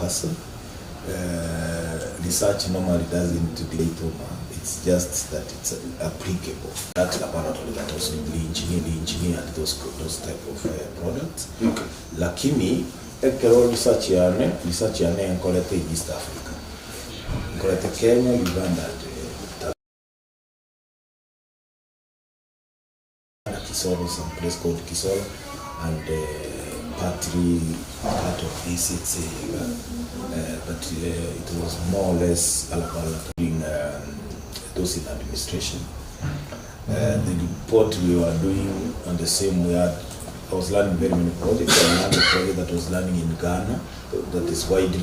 person. Uh, research normally doesn't debate over, it's just that it's applicable. That laboratory that also engineered, engineered those, those type of uh, products. Okay. Lakini ekero research yane, research yane nkorete in East Africa. Nkorete Kenya, Uganda and uh, Tanzania, Kisoro, some place called Kisoro, and uh, partly part of this it's uh, uh, but uh, it was more or less being um, those in administration. Uh, the report we were doing on the same we had I was learning very many projects. I learned a project that was learning in Ghana that is widely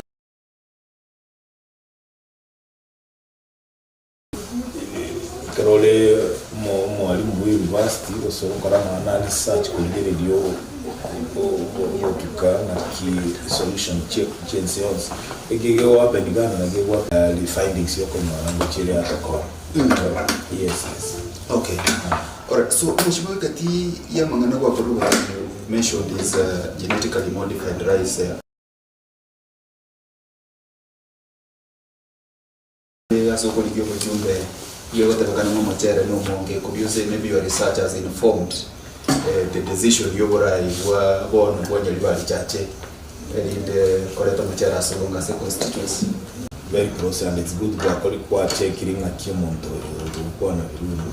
Ekero ore omwalimu bwa university gose ogokora amang'ana a research korigereria ogotuka ng'aki solution chi'ense yonsi, eke gegohappen Ghana nakio gegohappen findings yokonyora ngochia ere atokora. Yes, yes. Okay. Alright, so mheshimiwa gati ya amang'ana gwakorire oboteneneri you've mentioned is uh, genetically modified rice uh, Ase okorigia obochumbe iga egotebekana ng'a omochere nomonge could you say maybe your research has informed the decision yoborai bwa bono bwa Nyaribari Chache erinde koreta omochere ase obonge ase econstituency? Very close and it's good gwakori gwachekire ng'aki omonto oyo ogokwana birundu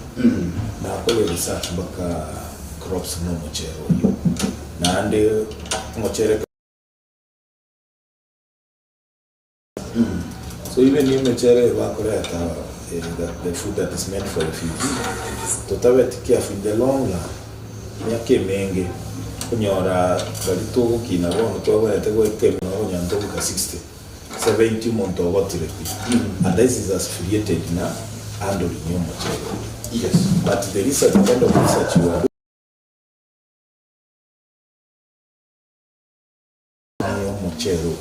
nakore research mpaka crops buna omochere oyio naende omochere So even emechere eye bakoreta the food that is meant for refugees, totabeti careful in the long run, emiaka emenge, okonyora baria togokina bono twabwenerete goika ime okonyora ntogoika 60, 70 omonto ogotire pi, and this is associated na handling ya omochere oyo. Yes. But the research, the kind of research we are Naye omochere oyo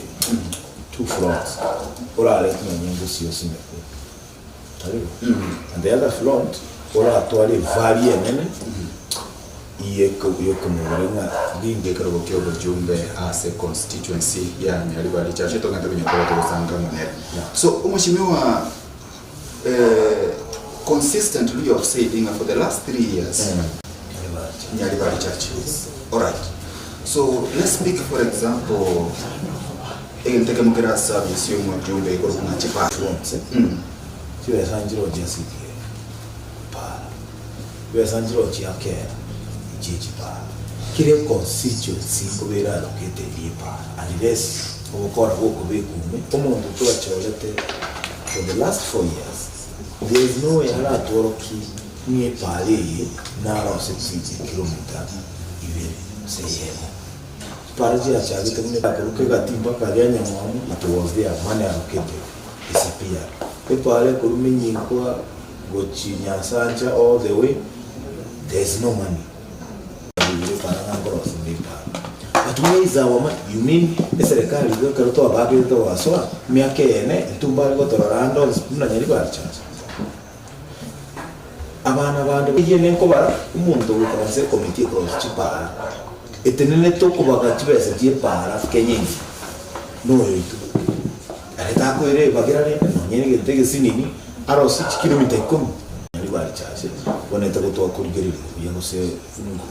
two fronts orarete nonye engusi osimekwe taribo and the other front oratware evalue enene yokomobere ng'a Ninki ekerogo kia obochumbe ase constituency ya Nyaribari Chache togende konya koba togosanga amo nere. So omweshimiwa eh, consistently you have said ng'a for the last 3 years Nyaribari Church. Alright. So let's speak for example egento ekemo kere ase service ya omojumbe ekorokwa ng'a chipara. Fronts Mm. chibesa nchiro chia CDF para chibesa nchiro chia kera chie chipara kera econstituency nkobera allocated epara unless ogokora gokobekwa ime omonto twachorete for the last 4 years there is no way aratworokie Ng'a epaara eye narosetie chikilomita ibere gose eyemo. Chipaara chiachagete buna ekorokwa egati mpaka aria Nyamwamu, it was there, money allocated, disappeared. Epaara ekorwa Menyinkwa gochia Nyansancha all the way, there is no money. Epaara ng'a nkorosia inde epaara. But where is our money? You mean eserekari igo ekero twabakete togasoa, emiaka eyene, intwe mbare gotorora ande onsi buna Nyaribari Church? Abana bande eyio nenkobara omonto ogoikaransa ekomiti ekorosia chipaara, etenenete okobaga chibesa chi'epaara Kenya engima, noyoito. Aria takoira ebagera rende nonye negento egesinini arosie chikilomita ikomi. Nyaribari Church bono etagotwa korigereria buya gose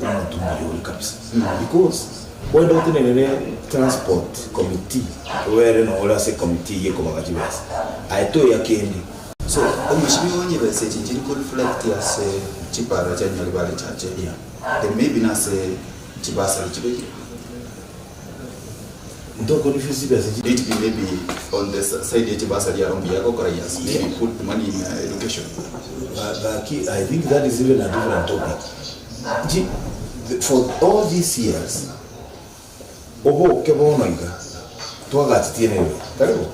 omonto omuya ore kabisa because kwenda otenenere transport committee obere nore ase ecommittee eyio ekobaga chibesa aye toya kende. So omweshimiwa onye besa echi nchiri ko reflect ase chipara chia Nyaribari Church Yeah. then maybe nase chibasari chibekire. Ntoko refuse chibesa echi. Let it be maybe on the side ye chibasari aro mbuya agokora yes maybe put money in education. Gaki I think that is even a different topic. Nchi for all these years Oboke bono iga twagachetie nere, tari bo?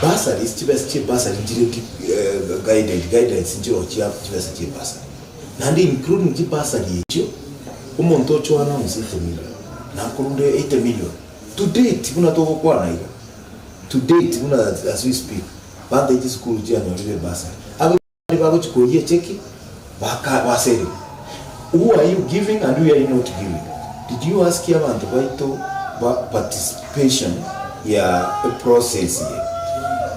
Bursaries, chibesa chie bursary nchire ki guided, guidance nchiroo chia chibesa chie bursary. Naende including chibursary echio, omonto oche oannounce 80 million, nakorunde 80 million. To date buna togokwana iga, to date buna as we speak, banto chisukuru chianyorire ebursary. Abande bagochia koyia echeki baka baserigwa. Who are you giving and who are you not giving? Did you ask abanto baito ba participation? ya eprocess eye,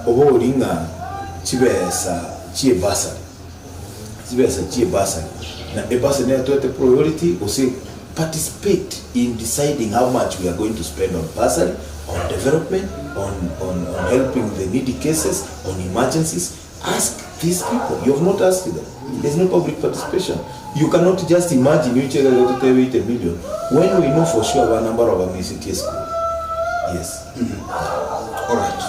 obori ng'a chibesa chi'ebursary, chibesa chi'ebursary, na ebursary nero toete priority gose participate in deciding how much we are going to spend on bursary, on development, on on on helping the needy cases, on emergencies, ask these people, you have not asked them, there is no public participation, you cannot just imagine oche iga iga totebe 80 million when we know for sure abana mbaro abamisetie esukuru, yes. Alright,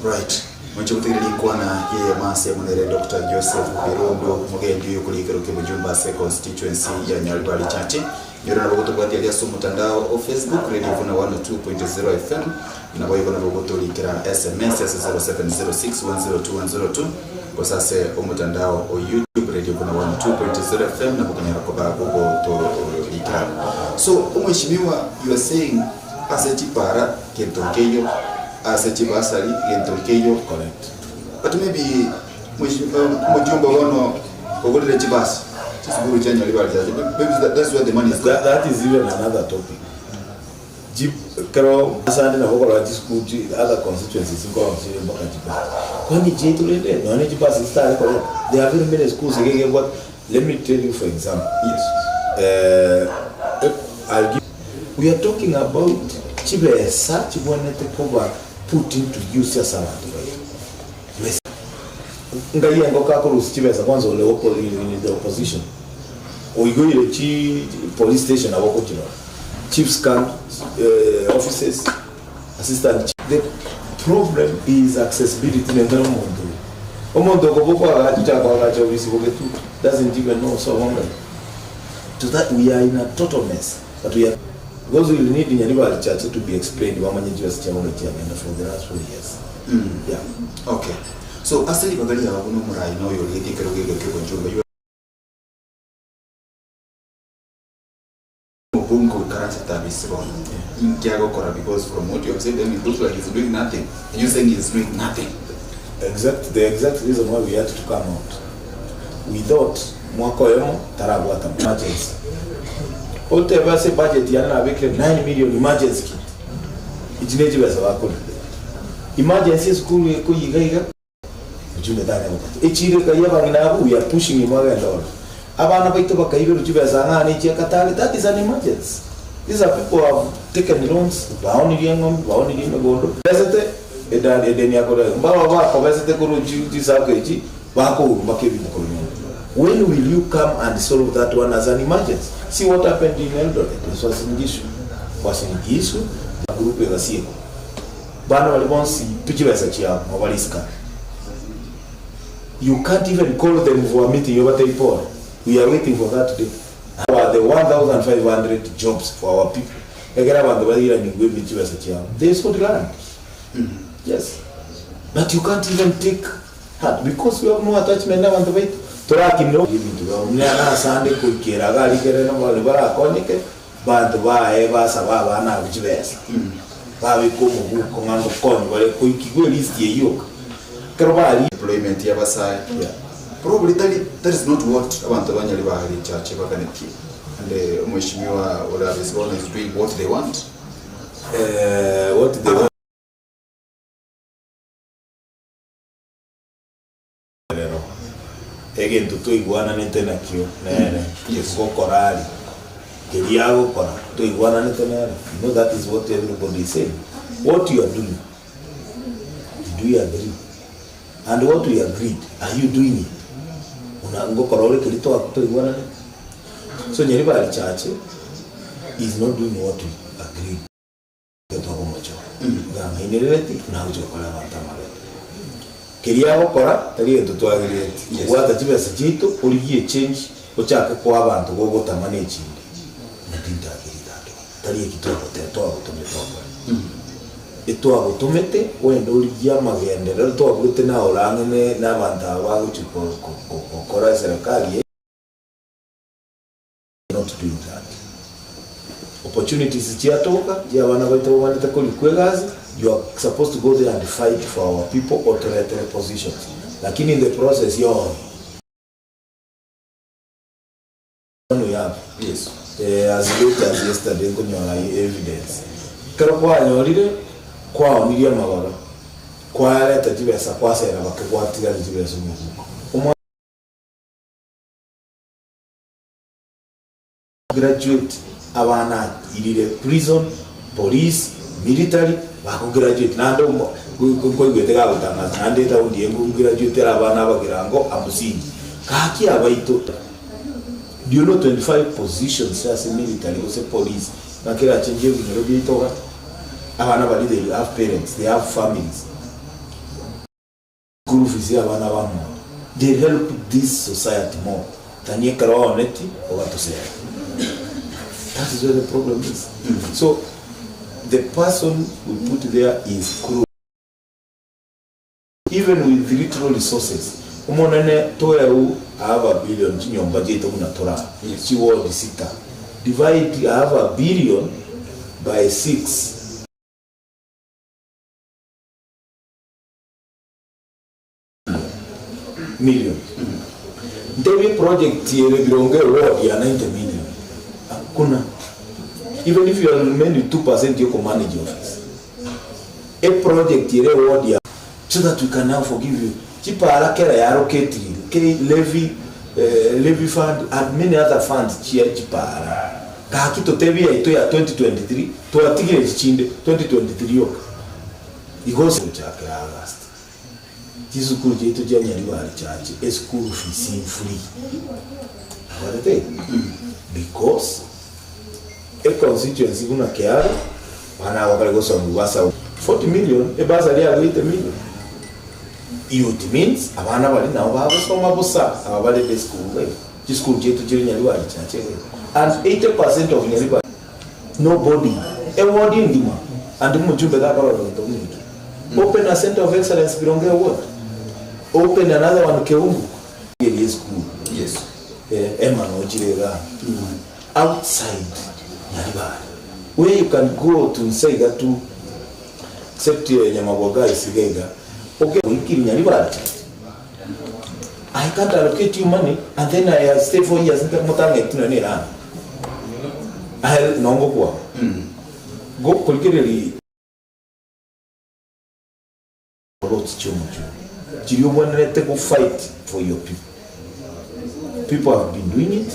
right. Moche gotegereria rinkwana ri'eyemo ase emo nere Doctor Joseph Birondo, omogendi oyo okoria ekero ki'obochumba ase econstituency ya Nyaribari Chache. Nyore nabo gotobwatia aria ase omotandao o Facebook, Radio Vuna 102.0 FM, Naboigo nabo gotorikera sms ase 0706102102 gose ase omotandao o YouTube Radio Buna 102.0 FM nabo okonyara koba gogotorikera. So omweshimiwa you are saying ase chipara gento nkeiyo, ase chibasari gento nkeiyo. Correct. But maybe mweshimiwa omojumbe bono ogorire chibasi chisukuru chia Nyaribari Chache maybe that's where the money is going. That, that is even another topic. Chi ekero asande nabo okorora chisukuru chi other constituencies nkorora chire mpaka chibasi. Kwani chiaito rende nonya ne chibasi chitare koreta there are very many schools iga egebwate let me tell you for example Yes. eh, I'll give we are talking about chibesa chibwenerete koba put into use ase abanto baito. Besa ngai engoko akorusia chibesa kwanza ore oppo in the opposition oigoire chi police station nabo okochirora. Chiefs camp offices, assistant chief. The problem is accessibility nende omonto oyo. Omonto okoba okoagacha ochaka koagacha ofisi bogetutu doesn't even know sobo ngai. To that we are in a total mess but we are because we will need Nyaribari Chache to be explained bamanye chibesa chiabo ngai chiagenda for the last 4 years. Yeah. Okay. So ase ribaga riao buna omorai na oyo origetie ekerogo eke ki'obochumba, you Omobunge oikaranse tabisi bono inki agokora because from what you have said then it looks like he's doing nothing and you saying he's doing nothing. Exact the exact reason why we had to come out we thought mwaka oyomo tarabwata emergency otebe ase ebudget yane nabekire 9 million emergency kit echi ne chibesa bakora emergency esukuru ekoyiga iga Ojumbe tanya gokata echiro ekayia abang'ina abwo we are pushing him agende ororo. Abana baito bakaiberwa chibesa ang'e ane chia Katale that is an emergency. These are people who have taken loans baonirie eng'ombe baonirie emegondo besete eda edeni akore mbaba bakobesete korwa chi chisacco echi bakourwa mpaka ebinto korwa nyomba. When will you come and solve that one as an emergency? See what happened in Eldoret, Uasin Gishu. Uasin Gishu, group egasiekwa. Bana baria bonsi pi chibesa chiabo nabo bare isiko. You can't even call them for a meeting obatebie pole, we are waiting for that day. Our the 1500 jobs for our people ekero abanto bairanigwe ime chibesa chiabo they sold land yes but you can't even take heart because we have no attachment na abanto baito torakinire ebinto biabo muna nasande koikera iga aria ekere nabo barakonyeke Banto baye basaba abana abwo chibesa, babeka omobuko ng'a ngokonya bare koikigwa elist eyio yoka. Ekero baria. Employment y'abasae Yeah. probably tari that is not what abanto ba Nyaribari Chache baganetie and omweshimiwa ore abisi bono is doing what they want. Eh, what they want. Rero, egento twaigwananete nakio nere, gokora aria, keria agokora, twaigwananete nere, you know that is what everybody is saying. What you are doing, did we agree? And what we agreed, are you doing it? Buna ngokora ore keria twaigwananete. So Nyaribari Chache is not doing what we agreed. Twakomochora iga ang'ainerereti buna agochia gokora abanto amabe. Keria agokora tari egento twagerereti, kobwata chibesa chiaito origie echange ochake koa abanto gogotama ne echinde na tintageri tata tari eki twagoteba twagotomete okore. Etwagotomete ogende origie amagenderero twabuete naye ore ang'e ne na abanto aba bagochia ko- ko- ko- gokora eserekari eye. Not doing that. Opportunities chiatoka chia abana baito babanete korikwa egasi, you are supposed to go there and fight for our people otoretere positions. Lakini in the process yonsi we have Yes. eh, as late as yesterday nkonyora evidence. Ekero kwanyorire. Kwaonirie amabaga, kwareta chibesa kwasera bake gwatigaria chibesa omobuko. Omwana Graduate abana airire prison, police, military bako graduate naende nkoigwete gagotangasa naende etown eye nko graduate ere abana abagirango amusingi. Gaki abaito do you know 25 positions ase military gose police ng'a kerachenjie ebinyoro biaito iga? Abana baria they have parents, they have families. School fees ya abana bamwabo they help this society more than ekero ooneti ogatosera. That is where the problem is. So the person we put there is cruel. Even with little resources, Omonene toeu half a billion chinyomba chiaito buna tore aa, chiward sita, divide half a billion by six. Million. Ntebie project ere birongo eward ya 90 million. Hakuna. Even if you are remain with 2% yoko manage office. A project ere eward ya so that we can now forgive you. Chipara kera yaroketiri ke levy eh, levy fund and many other funds chia chipara. Gaki totebie yaito ya 2023 twatigire echi chinde 2023 yoka. Igo ase gochakera August, chisukuru chiaito chia Nyaribari Church eschool fees free. Nabwatete igo? Because econstituency buna Kiaru, abana aba bakare gosomigwa ase 40 million, ebursary yabo 80 million. It means abana baria nabo bagosoma bosa aba bare day school iga iga. Chisukuru chiaito chire Nyaribari Church iga iga. And 80% of Nyaribari. Nobody. Eward engima and omochumbe takorora gento buna ekio. Open a center of excellence Birongo eward. Open another one Keumbu. Eria esukuru. Yes. Eh, Emma nochire igaa. Outside Nyaribari. Where you can go to nse iga tu except eh, Nyamagwa guys iga iga. Okay, oikiri Nyaribari church. I can't allocate you money and then I stay 4 years motang'eti nonya erami. Aye nongo kwao. Gokorigereria roads chia omochie oyo, chiria obwenerete go fight for your people. People have been doing it,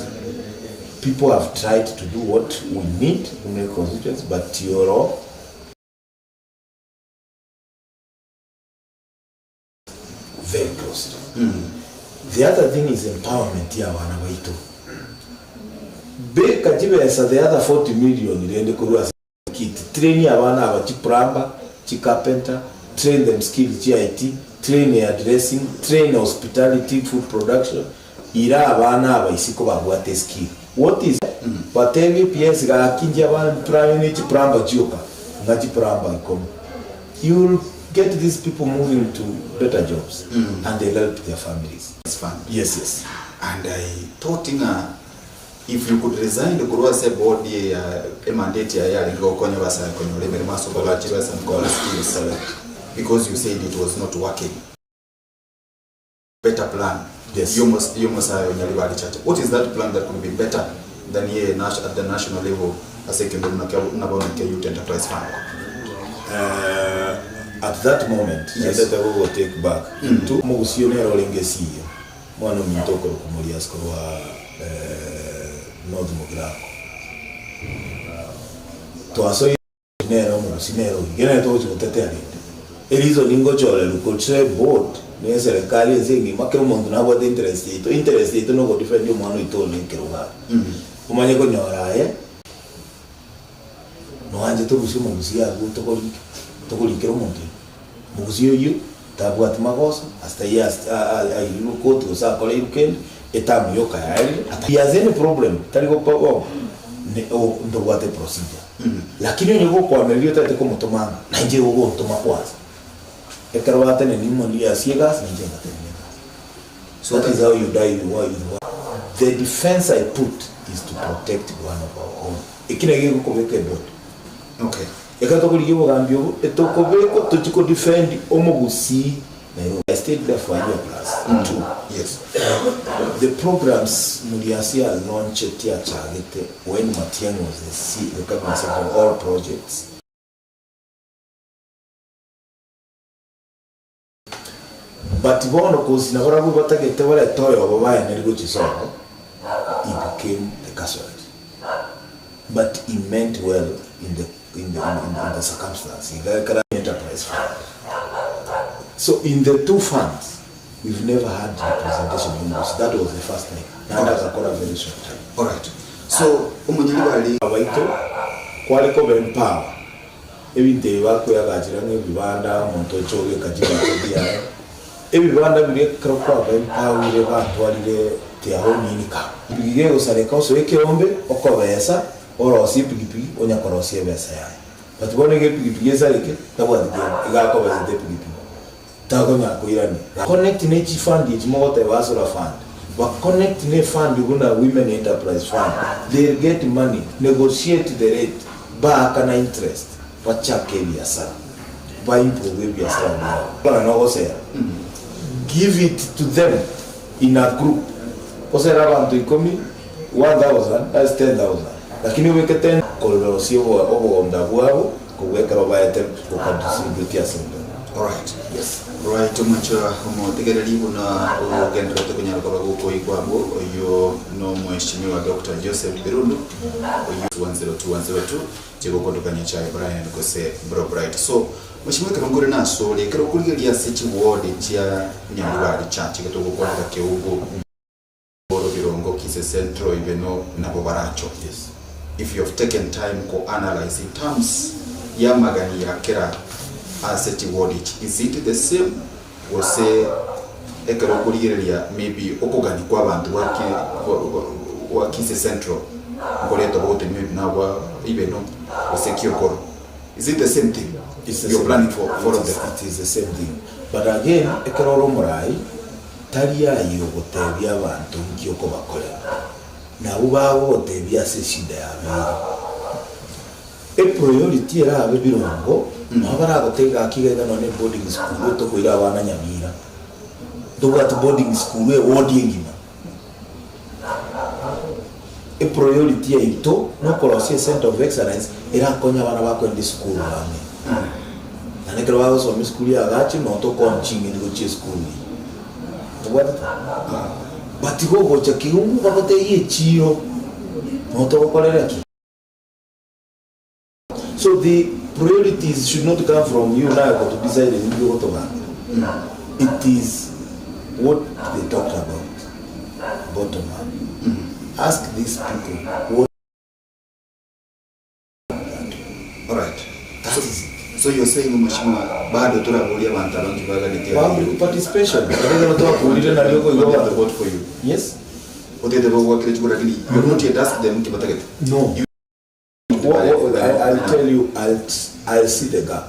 people have tried to do what we need buna econstituency but oro very closely. The other thing is empowerment ya abana baito. Beka chibesa the other 40 million rende korwa ase kit train abana aba chiplumber, chicarpenter, train them skills chia IT, train hairdressing, train hospitality, food production, ira abana aba isiko babwate skill. What is batebie PS gaki inche abana train chiplumber chioka ng'a chiplumber ikomi. You will get these people moving to better jobs and they'll help their families. Fund. Yes, yes. And I thought ng'a if you could resign korwa ase board ya emandate yaye yarenge gokonya abasae konyora emeremo ase okobacha chibesa and kobaa skills because you said it was not working. Better plan. Yes. Yomosae o Nyaribari Church. What is that plan that could be better than ye at the national level ase ekende buna kia buna bono kia Youth Enterprise Fund? At that moment Yes. naendete gogo take back to omogusii nere orenge CEO mwana ominto okorokwa Morias korwa North Mugirango twasoire nere omogusii nere oyio nere togochi gotetea rende ereason ngochorerwa kochire board ne eserekari ense engima kera omonto nabwate interest yaito interest yaito nogo defend omwana oito one ekerogo aa omanye konyora aye Noanchete obosie omogusii abwo tokorike tokorikera omonto oyio. Omogusii oyio tabwati magoso ase taiyo ase airirwe koti gose akoreirwe kende, etamu yoka yaerire ata he has any problem tari gokoba ne o ntobwate procedure. Lakini onye gokoamereria otagete komotoma ng'a nainche igo ogontoma kwanza. Ekero batenenia omoni asie egasi nainche ngatenenia egasi. So That is how you die with one. The defense I put is to protect one of our own. Eki nakio gekobeka eboard. Okay. Ekero tokorigia obogambi obo, etokobekwa tochie ko defend omogusii Nairobi. I stayed there for a year plus two. Yes. The programs Muliasi alaunched achagete when Matiang'i was the, C, the cabinet secretary of all projects. But bono kosi nabarabwo batagete barete oyobo baeneri gochia sobo, he became the casualty. But he meant well in the in the in the in the circumstance. Iga ekero enterprise fund. So in the two funds we've never had representation y'omogusi. That was the first time. Naende agakora very short time. Alright. So omonyaribari. Abaito kware koba empower. Ebinto ebi bakoeagachera ng'a ebibanda, omonto oche obeka chibicha chiaye. Ebibanda biria ekero kwaba empoweire batwarire their own income. Epigipigi egosareka osoe ekeombe, okobesa, orosie epigipigi, onya korosia ebesa yaye. But bono iga epigipigi esareke, tabwati kende, iga akobesete epigipigi. Takonyara koirania. Connect ne chifund echi mogoteba Hustler Fund, ba connect ne fund buna Women Enterprise Fund, they'll get money, negotiate the rate, baakana interest, bachake ebiasara, ba improve ebiasara biabo. Bono nogosera, give it to them in a group, osere abanto ikomi, 1000, that's 10,000, lakini obeke ten korosia obogonda bwabo Kobua ekero baete gokadistribute ase ombere. Alright. Yes. Right, omochia omotegereri buna ogenderete konyara koba gokoigwa abwo, oyio nomweshimiwa Doctor Joseph Birundu, oyio 102 102 chigokondoka Nyachae Brian gose Bro Bright. So, mweshimiwa ekero nkore nasore, ekero okorigereria ase chiward chia Nyaribari Church, ekero togokwanera Keumbu, Oro Birongo, Kisii Central, Ibeno nabo baracho. Yes. If you have taken time ko analyse in terms y'amagani ya kera ase chiward echi, is it the same gose ekero okorigereria maybe okogani kwa abanto gwa ki gwa Kisii Central nkoreta obogote maybe nabwa Ibeno gose Kiogoro, is it the same thing It's the you're same. planning for all of It is, them? it is the same thing. But again, ekero ore omorai, Tari aye ogotebia abanto nki okobakorera, nabwo bagogotebia ase eshida yabeire. Epriority erabe birongo, nabo baragotebie gaki iga iga nonye boarding school tokoira abana Nyamira, ntobwati boarding school eward engima. Epriority yaito nokorosia ecenter of excellence erakonye abana bakoenda esukuru bang'e. Naende ekero bagosoma esukuru ya agache noo tokooni ching'eni gochia esukuru eye. Obwatete? But igo ogocha keumbu bagotebie echiro noo togokorera ki? So the priorities should not come from you naye goto decide nki ogotobangera. It is what they talked about, bottom up. Ask these people what Alright. That is it. So you're saying mheshimiwa bado toraboria abanto aba nki baganetie Public participation. Ekero twakurire nario okoigwa They abanto. vote for you. Yes. Otete bogoakire chikura lakini you have not yet asked them nki batagete. No. You I, I'll tell you, I'll, I'll see the gap.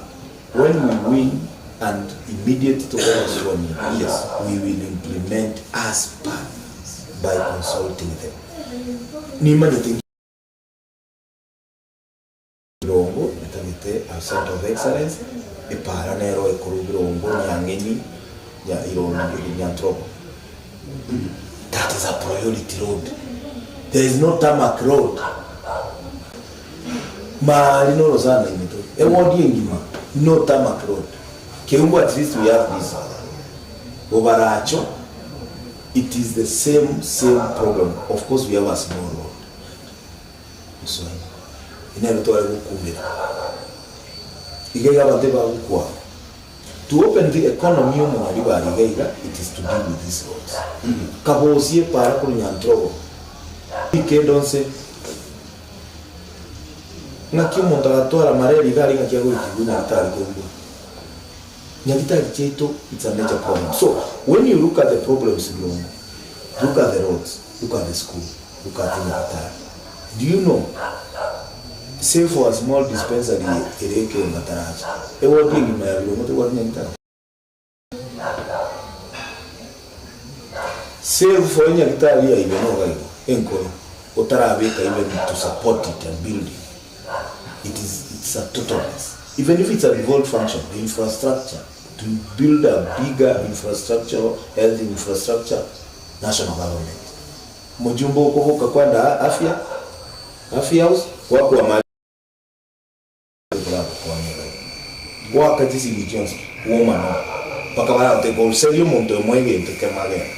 When we win and immediately to go sworn in, Yes. we will implement as per by consulting them. Nimanyete Birongo etagete a center of excellence epara nero ekoru Birongo Nyang'eni nya Irondo Nyantrogo. That is a priority road. There is no tarmac road. Maari norosana ime to. Eward engima no tarmac road. Keumbu at least we have this. Bobaracho it is the same same problem. Of course we have a small road. Osoe. Inero tware gokumera. Iga iga abanto ebagokwama. To open the economy omwari bare iga iga it is to deal with these roads. Kabosie para korwa Nyantrogo weekend onse ng'aki omonto agatwara malaria iga aria ng'aki agoikigwa nyagitari koigwa. Nyagitari chiaito it's a major problem. So when you look at the problems Birongo, look at the roads, look at the school, look at the nyagitari. Do you know save for a small dispensary ere ekeonga taracha, eward engima ya Birongo tebwati nyagitari. Save for enyagitari ya ibe noga igo enkoro otarabeka even to support it and build it. It is it's a total mess. Even if it's a devolved function, the infrastructure to build a bigger infrastructure, health infrastructure, national government. Mojumbe okoboka kwenda afya, afya house, gwakwama gokonya iga. Goaka chisigi chionsi, kwoma no. Mpaka baragotebi koruseria omonto oyomo egento ekemo agende.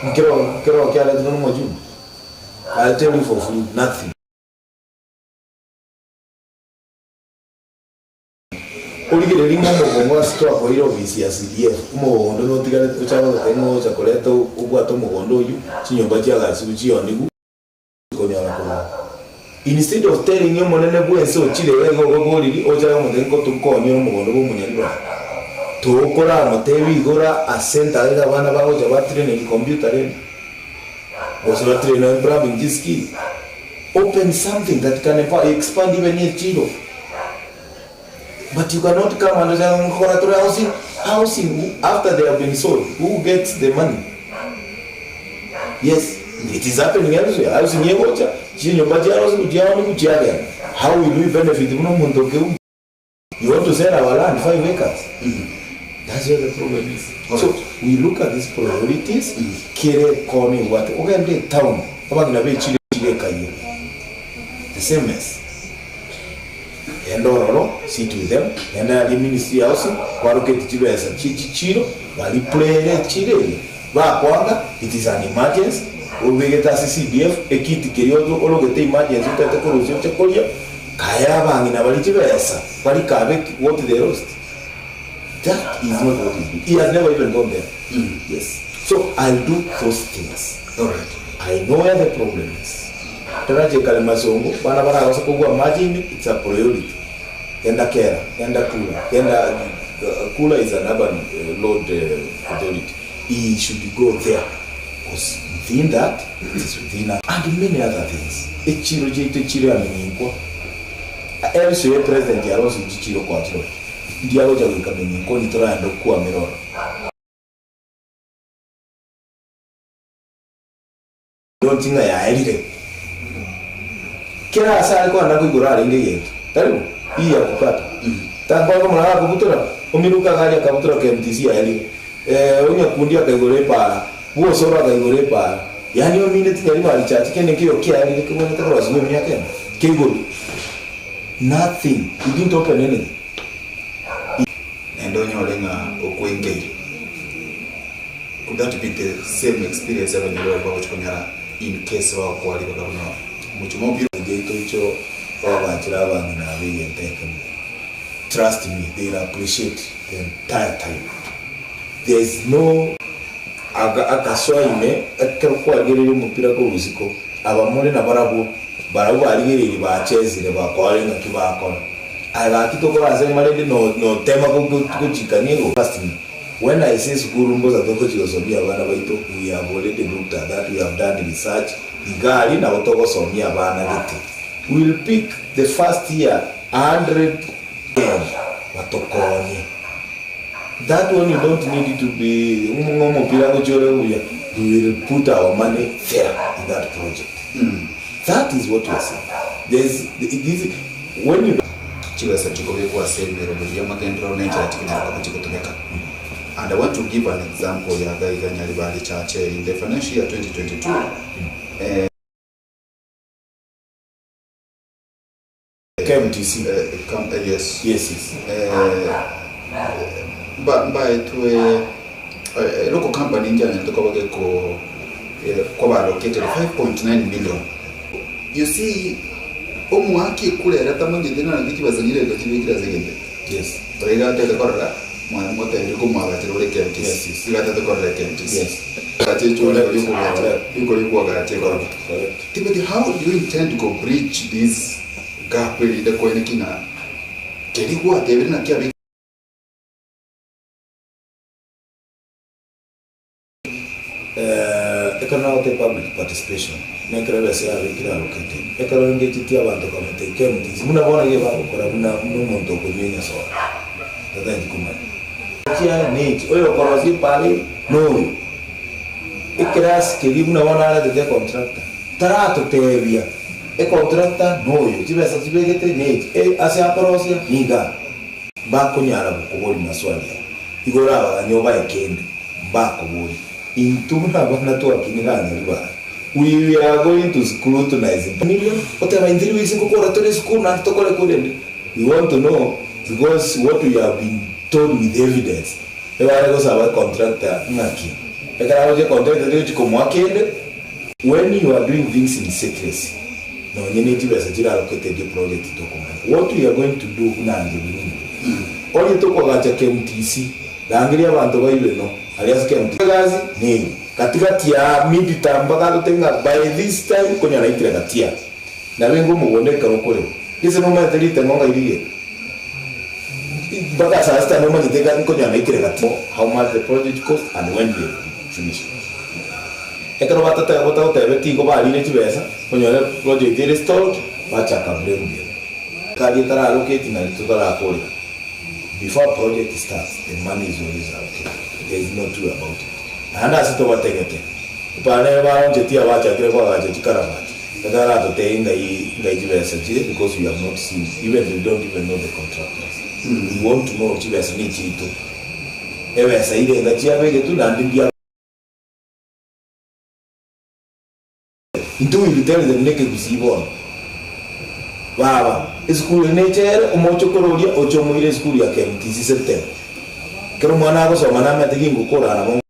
Nkero nkero kiaretire nomojumbe, I tell you for free, nothing. Origereria ng'a omogongo ase twakoeire ofisi ya CDF, omogongo onde notigarete ochake goteba ng'a ogocha koreta obwate omogondo oyio, chinyomba chiagasirwe chionigwe, konyora korwa. Instead of telling omonene bwense ochire iga iga ogoboriri, ochake komotebia nko tokonyore omogondo bwa omonyaribari. Tokoramotebia igora ase ntare iga abana bagocha batraine chicomputer rende, gose batraine plumbing chiskill. Open something that can expand even echiro. But you cannot come and say nkokora tore housing, housing after they have been sold, who gets the money? Yes, it is happening elsewhere. Housing egocha, chinyomba chiarosiwu chiaoniwu chiagenda. How will we benefit buna omonto okeuma? You want to sell our land, 5 acres? That's where the problem is. So we look at these priorities, kere ekona ebwate, ogende etown, abang'ina bechire echiro ekayia. The same mess. Genda ororo, sit with them, genda aria ministry ya housing, kwaroketi chibesa chie chichiro, baripurere echiro eria, bakwanga, it is an emergency, obegete ase CDF, ekiti keria orogete emergency otagete korusia oche koria, kae abang'ina baria chibesa, barikabe ki what they lost. That is not what is good. He has never even gone there. Yes. So I'll do those things. Alright. I know where the problem is. Tarache kare masongo, bana baragose kogwa amache ime, it's a priority. Genda Kera, genda Kula, genda Kula is an urban road authority. He should go there cause within that, it is within us and many other things. Echiro chiaito echiro ya Menyinkwa, Ense ye president yarosirie chichiro koa chirochio, ndiagocha goika Menyinkwa onye toragende gokwamera ororo. Ndonchi ng'a yaerire. Kera ase are kogenda koigora arenge egento, tari bo? Hii ya kukata. Tankwana komorora akobutora, omiruka agari akabutora KMTC yaerire. Eh, onyakundi akaigora epaara, bwosoro akaigora epaara. Yaani omineti nyaribari church kende nkeiyo kiaerire kebwenerete korosiwa emiaka ene, keigorwe. Nothing. He didn't open anything. Naende onyore ng'a okwengeire. Could that be the same experience abanyene baria bagochia konyora in case bagokoa ribaga buna omochie mobiro? Yaito icho twabachire abang'ina aba egento ekemo trust me they will appreciate the entire time there is no aka akasoa ime ekero kwarigereire omopira korwa isiko aba more nabarabwo barabwo barigereirie bachesire bakore ng'aki bakora aye gaki tokora ase rende notema gochikania igo trust me. When I say sukuru mbosa togochia gosomia abana baito, we have already looked at that, we have done research, iga aria nabo togosomia abana gete. We will pick the first year 100 men batokonye. That one you don't need to be ng'a omopira ngochia ore buya, we will put our money there in that project. That is what we are saying. There is, this, when you. Chibesa chikobekwa ase emeroberi y'amagenderero na enchera chikonyara koba chigotumeka. And I want to give an example ya iga iga Nyaribari Church in the financial year 2022, eh, KMTC. eh, kam, eh, yes. Yes, yes. Eh, mba mbaetwe eh, local company njanyarete koba geko eh, koba allocated 5.9 million You see, omoaki ekura ere tamanyeti naki chibesa chiria iga chibekire ase egento eke. Yes. Ore iga atete korora, mwa- motebire komwagachera ore KMTC. Yes, yes. Iga atete korora KMTC. Yes. Agacha echori Correct. oria okogacha, Correct. riko rikoagacha ekoroba. Correct. Timothy, how do you intend to bridge this gap erinde koeneki ng'a keria gwatebire naki abekire Ekero nagoteba public participation, nekero ebesa yabekire allocated, ekero engechetie abanto komenta KMTC, buna bono iga bagokora buna buna omonto okonywa enyasore, tatageti komanya. Chiaye nechi, oyo okorosia epaara eye noyo. Ekerasi keria buna bono aretete econtractor, taratotebia econtractor noyo, chibesa chibegete nechi, ase akorosia nigaa. Mbakonyara gokoboria maswali aya, igo orabaganye obae kende, mbakoborie. Intwe buna abana twakinire aa Nyaribari, we are going to scrutinize million, oteba in 3 weeks ngokora tore esukuru naende tokore korende we want to know because what we have been told with evidence. Ebare gosaba econtractor ng'aki? Ekero agochia econtractor tegochi komoa kende. When you are doing things in secrecy, nonye ne chibesa chire allocated eproject tokomanya. What we are going to do buna inche buna inwe, onye tokoagacha KMTC, rangeria abanto bairwe no aria ase KMTC. Egasi neye, gatigati aa mid term mpaka agotebie ng'a by this time konya naikire gati aa. Nabenge omogondo ekero okorema. Gese nomanyete riteng'o ng'ai rigete? Mpaka saa sita nomanyete iga nkonya naikire gati. How much the project cost and when they will finish it. Ekero batateba batagotebeti igo barire chibesa, onyore project ere stalled, bachaka blame game. Kari etaralocate nari totarakorera. Before a project starts, the money is always allocated. There is no two about it. Naende ase tobategete, mpaka nere baronchetie abachakire koagacha chikaravati, Etaratotebi ngai ngai chibesa chire because we have not seen even we don't even know the contractors. We want to know chibesa nechiaito. Ebesa irenga chiabegetwe naende mbia Intwe we will tell them nekegusii bono. Baba, esukuru eye nechere omochokoro oria oche omoire esukuru ya KMTC September. Ekero omwana agosoma namanyete gingokora nabo.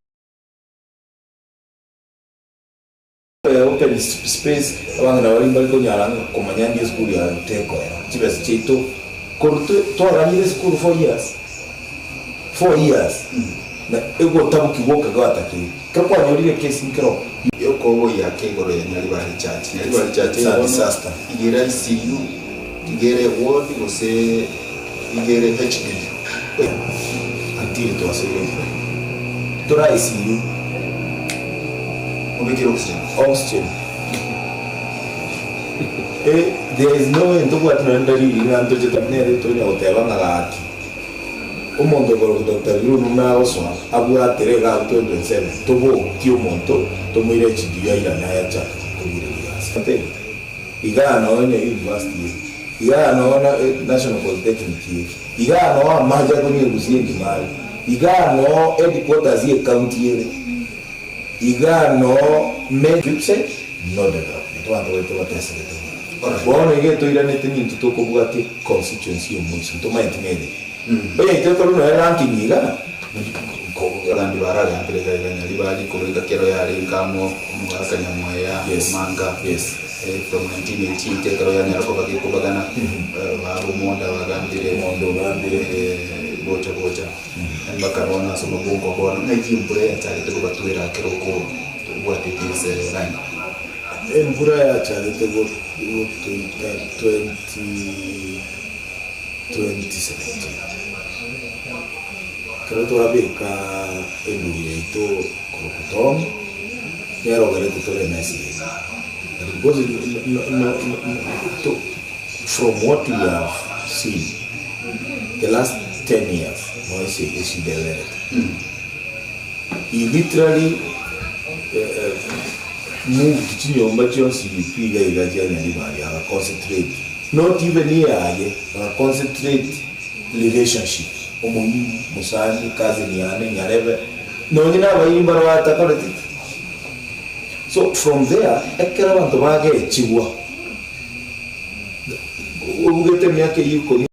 Open space abang'ina baria mbari konyara ng'a komanya ndi esukuru yaye tekoera chibesa chiaito korwa twaganyire esukuru 4 years 4 years na egotaboki gwoka gwatakeire ekero kwanyorire ekesi nkero Yokoboyia ake igoro ya Nyaribari Church. Nyaribari Church It's a eye bono disaster. igere ICU, igere ward gose igere HDU. Until twasoire ime tore ICU. Obekire oxygen. Oxygen. Eh, there is no way ntobwati nonye dalili ng'a ntochete nere tonya goteba ng'a gaki omonto okorokwa Doctor Birundu buna agosoa abwatere iga abwo 2027 tobokie omonto tomoire HDU airane ayachake korigereria gasi. Igaa nonya university ere, igaa nonya National Polytechnic ere, igaa noo amache akonywa Gusii engima are, igaa noo headquarters ye county ere, igaa noo main website no development abanto baito batesegete mono. Bono iga etoiranete nintwe tokobwatia constituency ya omoiso ntomanyeti nere. Onye intwe korwa nonya ranking igaa. Abagambi baragambire iga iga Nyaribari korwa engaki ero yarenge amo omogaka Nyamweya, Omanga, from 1988 ekero yanyara koba gekobagana, baba Omonda bagambire, gocha gocha mpaka bono ase omobungo bono ng'aki embura yachagete kobatwera ekero okobwatete ase line. Embura yachagete gotoita 20. 2017 Ekero twabeka enduri yaito korwa Kutong, nerogerete tore emesa eye. But because no, no, no, to, from what we have seen the last 10 years no ase eshida eberete. He literally uh, moved chinyomba chionsi pi iga iga chia Nyaribari aga concentrate Not even eyaye but concentrate relationship omoyimbo, mosani, cousin yane, nyarebe, nonye na abairi mbare batakoreti ki. So from there ekero abanto bagechigwa obugete emiaka eyio ikomi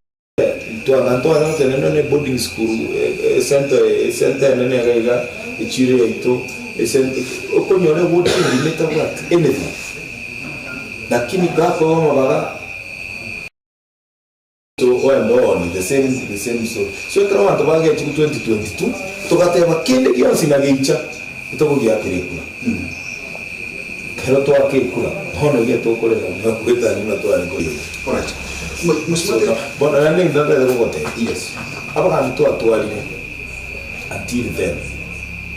twanga ntware gotenena nonye boarding school esenta esenta enene iga iga echiro yaito esenta okonyora eward engima etabwati anything. Lakini gakoba amabaga to and on the same the same story. So ekero abanto bagechigwa 2022 togateba kende gionsi na geicha togogiakera ekura. Ekero twaka ekura bono iga tokorera buna goetania buna tware korera. Alright. Mheshimiwa Bono naende egento ntagete gogotebia. Yes. Abagambi twatwarire until then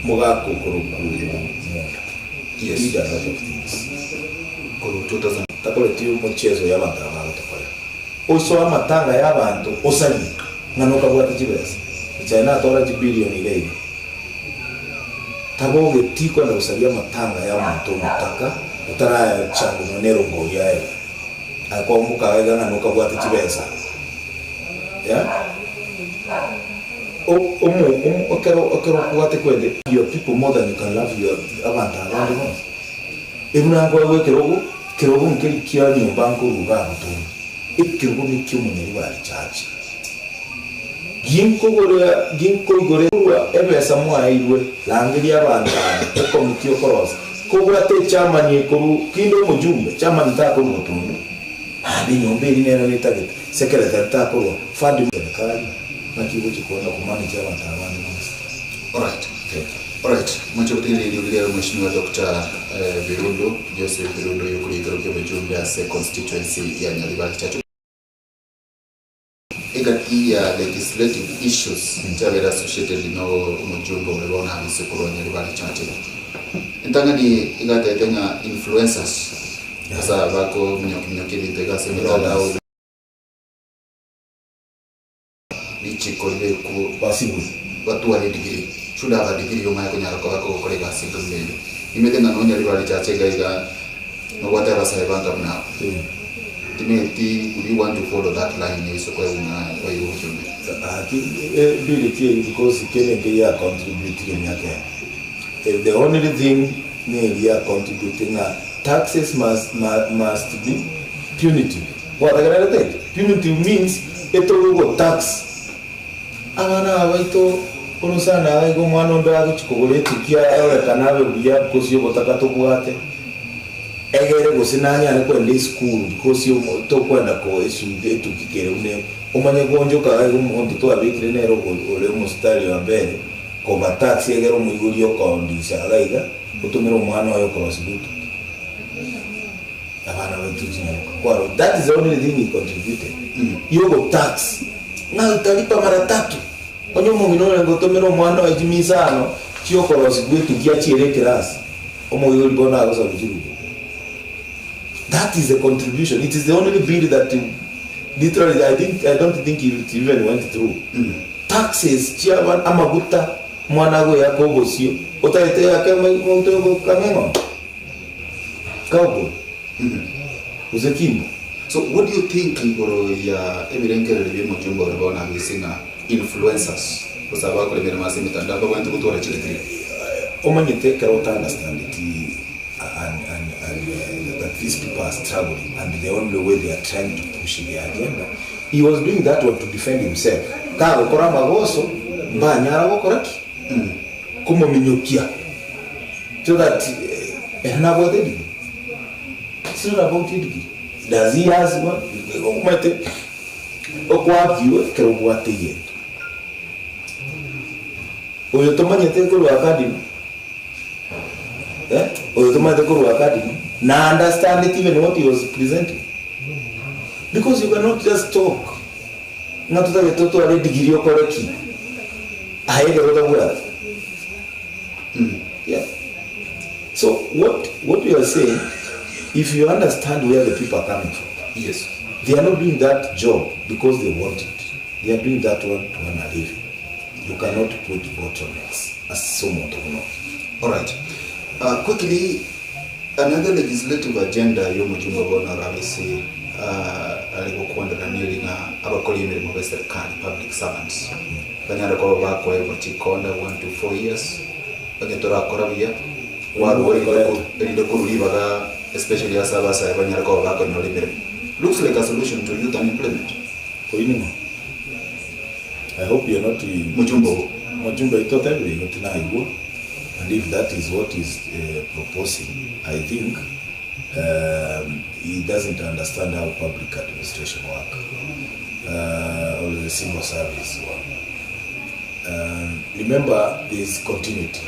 mogaka okorokwa Monda. Yes. Did a lot of things. Korwa 2000. Takoreti omocheso ya abanto aba bagotokorera. Osoe amatanga ya abanto osarie ng'a nokabwate chibesa. Echaye natora chibillion iga iga. Tabogeti kwenda gosaria amatanga ya omonto omotaka otarachangwa nonya nerongori aye. Aye kwamokaga iga ng'a nokabwate chibesa. Yeah? Omo omo ekero ekero okobwate kwende your people more than you can love your abanto abande bonsi. Ebuna nkoegwa ekerogo, kerogo nkeri kia nyomba nkoruga agotonga. Ekerogo nekia omonyaribari church. Ginkogora ginkoigora korwa ebesa mwaeirwe, rangeria abanto aba, ekomiti okorosa. Kobwate echamani ekorwa kinde omojumbe, chamani takorwa botondo, naende enyomba eria nero netagete, secretary takorwa, fund Serikali naki egochia koenda komanage abanto aba bande bonsi. Alright. Alright. Mwanche gotegereria eriogi riaye Mheshimiwa Doctor Birundu, Joseph Birundu oyokoria ekero ki'obochumbe ase constituency ya Nyaribari Chache. Egati ya legislative issues nchiabeire associated no omojumbe ore bono abise korwa Nyaribari Chache. Entang'ani igatete ng'a influencers ase aba bakominyoki-minyokia ebinto iga ase emitandao richiko ribeku Basibwe. batware edegree should have a degree omanye konyara koba kogokora egasi enka buna eyio. Nimanyete ng'a nonya Nyaribari Chache iga iga Nobwate abasae banga buna aba. Timeti would you want to follow that line ase okoegwa ng'a oigwe obochumbe? Gaki ebiri ki because kende nke ya contribute emiaka eye. The only thing neri ya contribute ng'a taxes must must be punitive. Gwategererete ekio? Punitive means etogogo tax Abana aba baito orosana iga iga omwana onde agochia kogora etukia arorekane abe buya because obotaka tobwate, egere gose nanyare kwenda esukuru because omo tokwenda ko esu etuki kere buna eye. Omanye goonchoka iga iga omonto twabekire nere ogo ore omositari wa mbere kobatax egere omoibori okoondisa iga iga otomere omwana oye okorosiwa etuki. Abana baito chinyaroka kwaro that is the only thing he contributed yogo tax ng'a utalipa mara tatu onye omong'ina orenge otomera omwana oye chimia isano chiokorosigwa etuki achiere ekerasi omoibori bono agosaba chirubi that is the contribution it is the only bill that literally I didn't, I don't think it even went through taxes chia amaguta omwana agoyaka obosio otagete yake amaguta yogokama eng'ombe. Cowboy gose kimbo. So what do you think igoro ya ebirengererio bia omojumbe ore bono abise ng'a influencers gose abakora emeremo ase emitandao mbabwenerete gotwara chidegree? Omanyete ekero ota understandeti and and and that these people are struggling and the only way they are trying to push their agenda he was doing that one to defend himself kagokora amagoso mbanyara gokora ki? Komominyokia. So that ere nabwate edegree? It's not about edegree. Does he has one? Omanyete okwakiwe ekero obwate egento. Oyo tomanyete korwa academy, eh, oyo tomanyete korwa academy, na understand it even what he was presenting. Because you cannot just talk ng'a totagete totware edegree okore ki? Aye ekero otabwati. Yeah. So what what we are saying, if you understand where the people are coming from, Yes. they are not doing that job because they want it. They are doing that one to earn a living. You cannot put bottlenecks ase omonto buna oyo. Alright. Quickly, another legislative agenda y'omojumbe bono orabisi uh, are gokwanera neri ng'a abakori emeremo b'eserikali, public servants, Banyare koba bakoegwa chikonda one to four years, onye torakora buya, kwarua erinde ko erinde korwa ribaga especially ase abasae banyare koba bakonyora emeremo. Looks like a solution to youth unemployment. Oyio ning'o? I hope you're not Mojumbe oo. Mojumbe oito otebire igo tinaigwa and if that is what he's proposing I think he doesn't understand how public administration work or the civil service work. Remember there is continuity.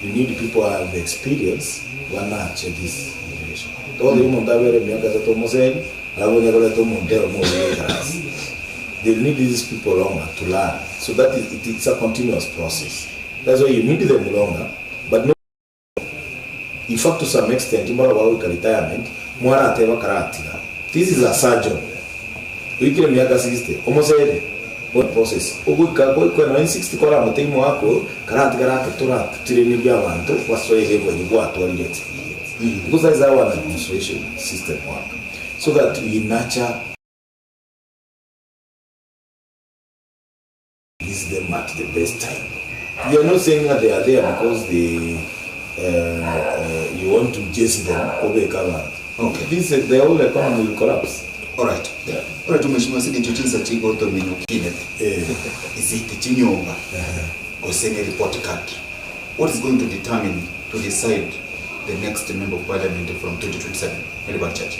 You need people who have experience banache this generation. Togotebia omonto abere emiaka etato omosemi, alafu onye koreta omonto oyomo oria oikaranse. They need these people longer to learn. So that is, it, it's a continuous process. That's why you need them longer, but not In fact to some extent mbaro bagoika retirement mwarateba karatiga this is a surgeon oikire emiaka 60 omoseri bono process ogoika goika nonye 60 koramotebi omogaka oyo karatiga rake toratrainirie abanto basoe level eria gwatwarire experience because that is how an administration system work so that we nurture Release them at the best time. We are not saying that they are there because they you want to chase them obeke abanto. Okay. This the whole economy will collapse. Alright. Yeah. Alright mheshimiwa ase eng'encho chinsa chigotomenya okinete Eh. is it chinyomba gose ne report card what is going to determine to decide the next member of parliament from 2027 Nyaribari Church?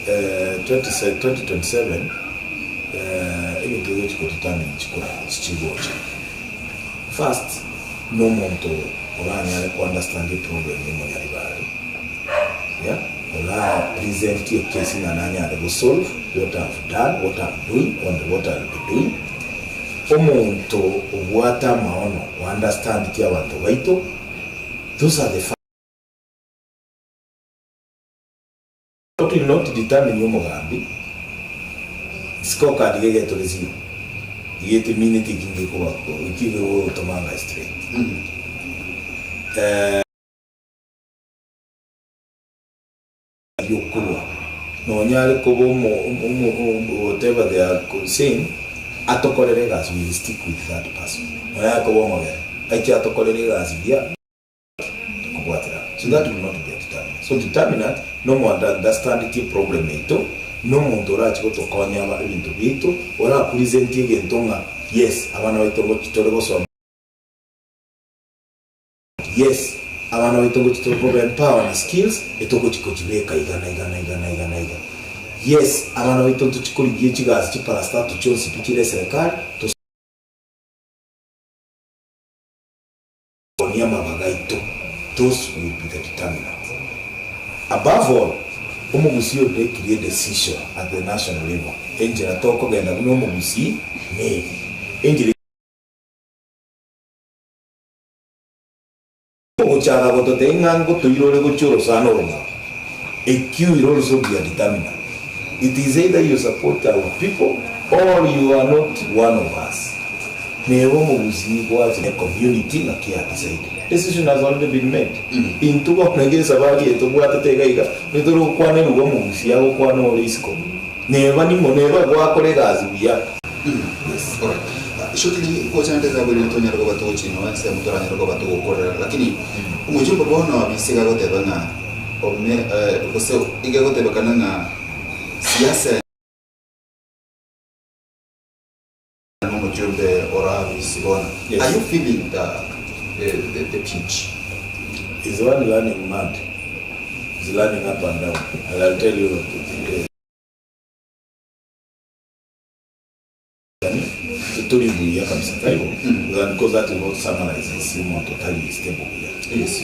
Eh, 2027 eh, ebinto ebi gochi chikura chichigocha first nomonto oranyare ku understand problem y'omonyaribari yeah ora present your case ng'a nanyare go solve what I've done, what I'm doing and what I'll be doing. Omonto obwate amaono o understand ti abanto baito. Those are the What will not determine omogambi, scorecard iga egetore zero, iga etemineti eki ngekoba eki gegotomanga straight. Riokorwa nonya are koba omo omo omo whatever they are saying, atokorere egasi we will stick with that person. Nonya are koba omogere, aiche atokorere egasi buya. Kobwatera so that will not be a determinant. So determinant nomonto understandetie problem yaito, nomonto orache gotokonya aba ebinto biaito, ora presentie egento ng'a yes abana baito ngochi tore gosoma, yes abana baito ngochi tore koba empower na skills etogochi kochibeka iga na iga na iga na iga na iga. Yes abana baito ntochi korigia chigasi chiparastato chionsi pi chire eserekari, Konia amabaga aito, those will be the determinants. Above all, omogusii obekirie decision at the national level, enchera tokogenda buna omogusii neye. Enchera Ogochaka gototebia ng'a ngotoirore gochia orosana orong'ao, ekio will also be a determinant. It is either you support our people or you are not one of us. Neba omogusii gwacha ne community ng'aki ya decide. Decision has already been made. Intwe bono iga esabari eye tobwatete iga iga, nitore gokwana eruga omogusii agokwana ore isiko. Neba ning'o neba gwakora egasi buya. Yes. Alright. Shortly gocha nde gabwere tonyare koba togochinoa ensemo toranyare koba togokorera lakini omojumbe bono abise gagoteba ng'a ome gose iga egotebekana ng'a siasa Nomojumbe ore abisi bono. Yes. Are you feeling the, the, the, the pinch? Is one running mad. Is running up and down. And I'll tell you tori buya kabisa tari bo because that is what summarizes omonto tari stable buya. Yes.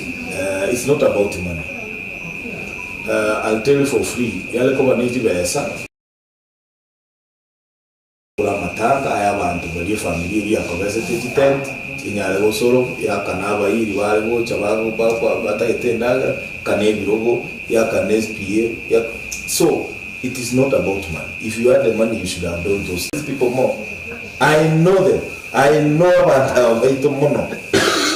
It's not about money. I'll tell you for free, yare koba ne chibesa Kogora amatanga ay'abanto baria efamiri eria yakobesete chitenti, chinyare gosoro, yakana abairi bare gocha batagete endagera, yakana ebirogo, yakana SPA, yak so it is not about money, if you had the money you should have done those these people more, I know them, I know abanto aba baito mono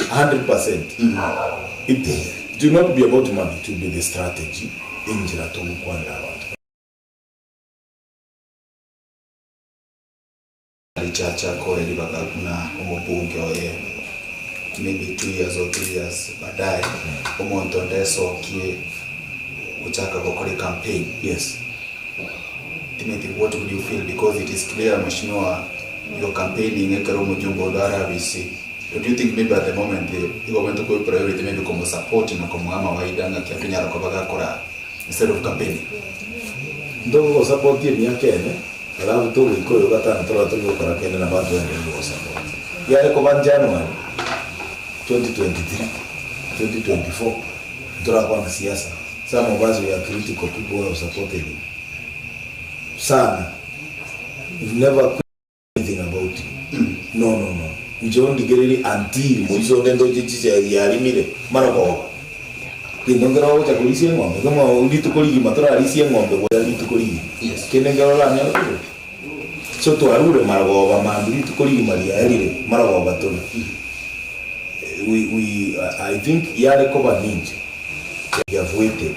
100%, it it will not be about money, it will be the strategy, enchera togokwanera abanto. Richacha akoe ribaga buna omobunge oye maybe 2 years or 3 years baadaye omonto onde esokie gochaka gokora ecampaign. Timothy, what would you feel? Because it is clear, Mheshimiwa, you're campaigning ekero omojumbe ondo arabisi. Don't you think maybe at the moment igo obwenerete koe priority maybe komosupport na komoa amawaida ng'aki akonyara koba gakora instead of campaigning? Ntogogosapotia emiaka ene, alafu togoika oyo gatano toraba tori gokora kende nabo atoendereri gogosapoti. Yare koba January 2023, 2024 ntorakwana siasa. Some of us we are critical people who have supported him sana. We've never anything about him. No, no, no. Inche ondigererie until moiso onde ndoche chisegi yarimire mara koba. Gento nkero ogocha korisia eng'ombe, kemo rituko rigima torarisie eng'ombe gocha rituko rigima. Kende nkero oranyore kogora. So twarure maragoba mambia rituko rigima riaerire maragoba tore. We, we, I think yare koba ninche. We have waited.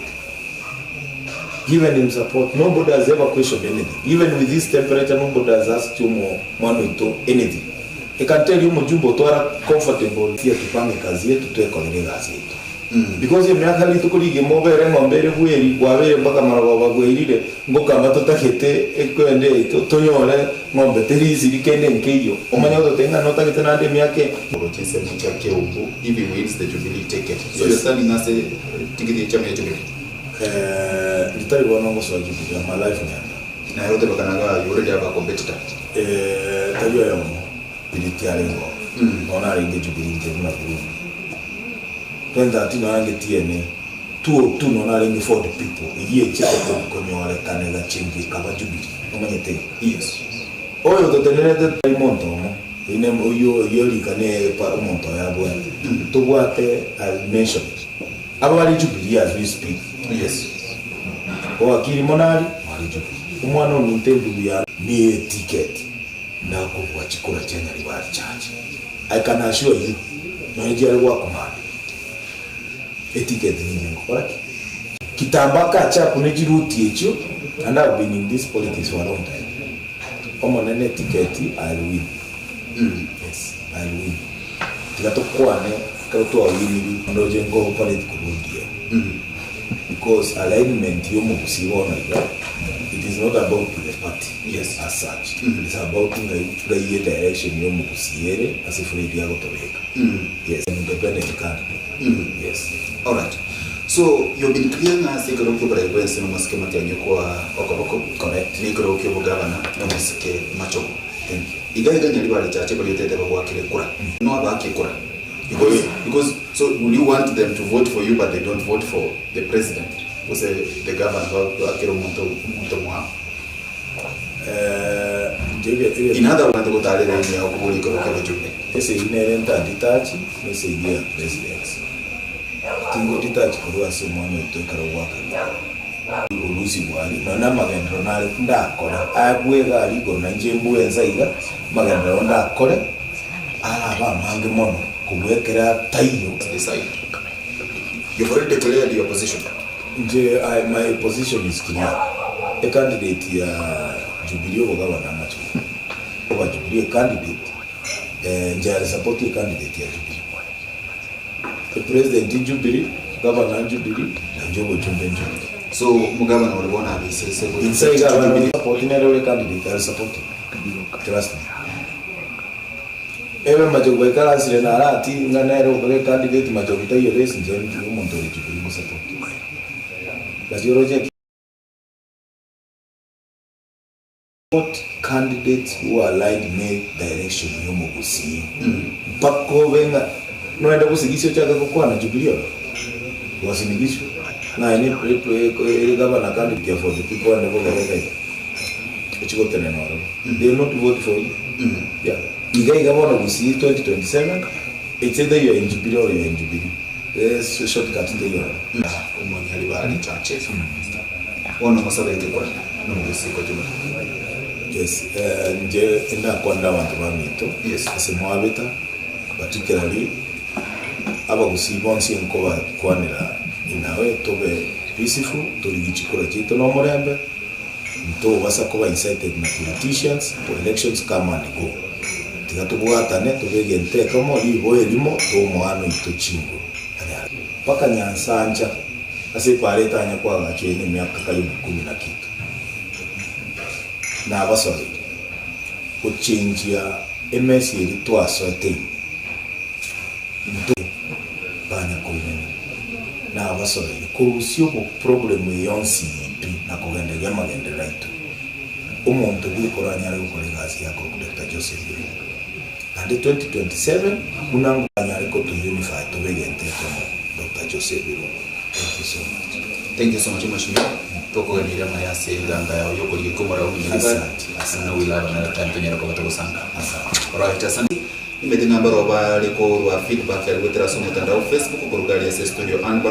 Given him support, nobody has ever questioned anything. Even with this temperature, nobody has asked you mwana oito anything. I can tell you omojumbe otwara comfortable, tupange kazi yetu twekorere egasi yaito. Because emiaka rituko rigima obere eng'ombe ere bweri, kwabeire mpaka marogoba bwairire, ngokama totagete ekwende yaito tonyore ng'ombe teri easily kende nkeiyo. Omanye gototebia ng'a notagete naende emiaka eye. Korwa chinsemo chia Keumbu if he wins the Jubilee ticket. So you're standing ase tikiti ye chiama ya Jubilee? Eh, ritari bono ngosoa Jubilee, I'm a life member. Naye otebekana iga you already have a competitor. Eh, tari oyomo. Jubilee tiarenge oo. Nonya narenge Jubilee inche buna Burundi. 2013 nonya narenge TNA. 2002 nonya narenge Ford People eyio echete konyorekana egachenjwa ekaba Jubilee. Omanyete igo? Yes. Oyo totenerete tari monto omo, oyio ne oyio oyio rika ne pa omonto oye abwate. Tobwate I mentioned. Aba bare Jubilee as we speak. Yes. Owakiri Monari, mware Jubilee. Omwana ominto endugu ya ne ticket. Nakobua chikura chia Nyaribari Church. I can assure you nonye chiare goakomanda eticket ninye ngokora ki? Kitambo akacha akune chiruti echio and I've been in this politics for a long time. Omonene eticket I'll win. Yes, I'll win. Tiga tokwane ekero twawiniri ndoche nko operate korwa ODM. Because alignment ya omogusii bono iga it is not about the party Yes. as such, it's about ng'ai ng'ai edirection ya omogusii ere ase Fred agotobeka. Yes, an independent candidate. Yes. Alright. So you've been clear ng'a ase ekero ki'oborai bw'ense nomosike Matiang'i okoa okoboko. Correct. Na ekero ki'obogavana nomosike Machogu. Thank you. Iga iga Nyaribari Church baria otete bagoakire kura. Noabaake kura. Because, because, so will you want them to vote for you but they don't vote for the president gose the governor bakere omonto omonto mwabo? Eh, inche ege- ege- In other words, gotarera ime yao koboria ekero kia abajumbe. Esegi nere ntaditachi nesegi ya presidency. Tingoditachi korwa ase omwana oito ekero gwakabere. Orusi bwari nonya namagenderero nare ndakore aya bwega aria igoro na inche mbue ense iga amagenderero ndakore Arabe amange mono kobua ekero ataiyo. Decide. You've already declared your position. Inche I, my position is clear. E candidate ya Jubilee obogabana amachiko. Oba Jubilee e candidate, eh, inche I support e candidate ya Jubilee. E president Jubilee, governor Jubilee, na inche obochumbe Jubilee. So omogabana ore bono abe ise ise Inse iga abana support nere ore candidate I support him. Trust me. Ebe Machogu baikaransire na Arati, ng'a nere okore candidate Machogu taiyo race inche ndi omonto ore Jubilee ngosupport. But oroche Support candidates who are aligned ne direction yomogusii mpaka obe ng'a noende gosigisia ochake gokwana Jubilee oro gwasinigisiwa ng'a aye ne gavana candidate for the people ande bogere iga iga. Ochi gotenena ororo. They will not vote for you. Yeah. Iga iga bono Gusii 2027, it's either you are in Jubilee or you are in Jubilee. There's shortcut teiyo ororo. Omonyari bare chache bono mosabe ngekora nomogusii kojumla. Yes, eh, inche ndakwanera abanto baminto Yes. ase mwabeta particularly abagusii bonsi nkobakwanera inawe tobe peaceful torigie chikura chiaito nomorembe Ntobasa koba incited na politicians for elections come and go. Tiga tobwatane tobe egento ekemo riboa erimo toe omoano oito chinguru. Anyare. Mpaka Nyansancha ase epaara etanya koagachwa eye nemiaka karibu kumi na kitu. Nabasoreire gochenjia emesi eria twasoete ime. Intwe banya koinena nabasoreire korusia obo problem eye yonsi pi na kogendereria amagenderero aito. Omonto bweka oranyare gokora egasi ya korokwa Doctor Joseph Birongo. Naende 2027 buna ngonyare koto unify tobe egento ekemo Doctor Joseph Birongo. Thank you so much. Thank you so much mheshimiwa tokoganiria amaya ase eganga yao yokorigia komorao omunyaribari Asante, asante. na wilaba nare time tonyare koba togosanga. Asante. Alright, asante. Nimete ng'a mbarobwo bare korwa feedback aria goetera ase omotandao Facebook koruga aria ase estudio Ann Barobwo.